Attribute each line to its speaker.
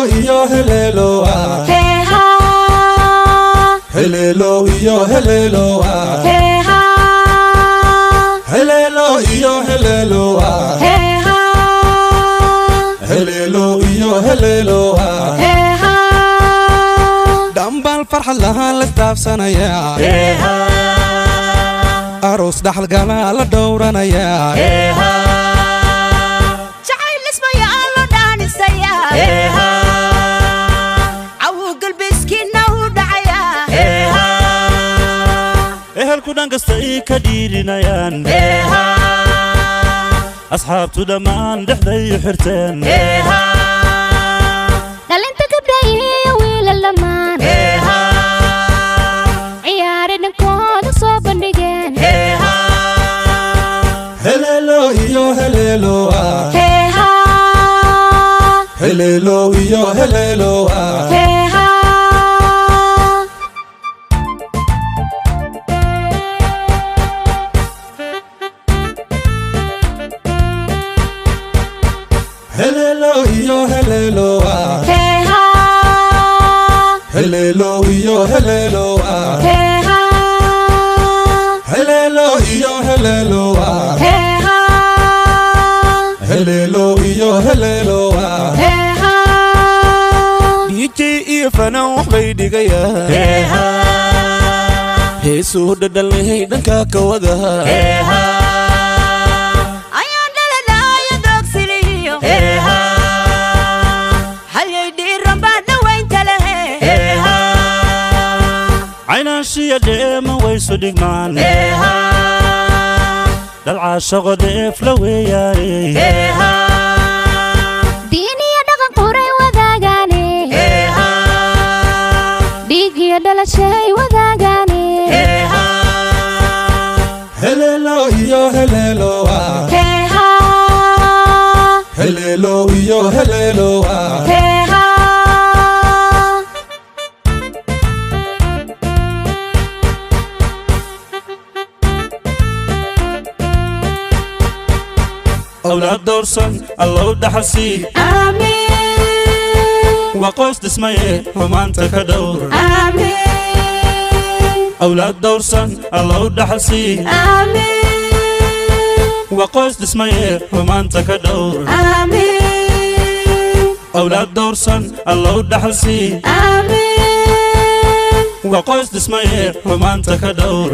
Speaker 1: Iyo heleelo ah. Heleelo iyo heleelo ah. Heleelo iyo heleelo ah. Heleelo iyo heleelo ah. Dhambaal farxad lahaan la isdhaafsanayaa, aroos dhaxalgalaa la dhowranayaa.
Speaker 2: Jacayl ismayaa la dhaanisayaa, cawu galbiskiina u dhacayaa.
Speaker 3: Ehelku dhan kasta ii ka dhiirinayaan, asxaabtu dhammaan dhexday u xirteen.
Speaker 4: Dhalinta gabdha iyo wiilal dhammaan ciyaare dhankooda soo bandhigeen.
Speaker 1: Heleelo iyo heleelo ah. Heleelo iyo heleelo ah. Heleelo iyo heleelo ah. Heleelo iyo heleelo ah. Heleelo iyo heleelo ah. Heleelo iyo heleelo ah.
Speaker 5: DJ iyo fanaan waxbay dhigayaan, heesuu dhadhanlahay dhanka ka wada.
Speaker 2: Ayaan dhaladaayo doogsiliyo halyay dhiiran baa dhowaynta lehe.
Speaker 3: Caynaanshiya dheema waysu dhigmaan, dhalcaashaqo dheef la weeyaane.
Speaker 4: Diin iyo dhaqan quray wadaagaane, dhiig iyo dhalashay wadaagaane.
Speaker 1: Heleelo iyo heleelo ah. Heleelo iyo heleelo ah.
Speaker 3: Awlaad doorsan Allow dhaxalsii. Waa qoys dhismaye, xumaanta ka dhowr. Awlaad dowrsan Allow dhaxalsii. Waa qoys dhismaye, xumaanta ka dhowr. Awlaad dowrsan Allow dhaxalsii. Waa qoys dhismaye, xumaanta ka dhowr.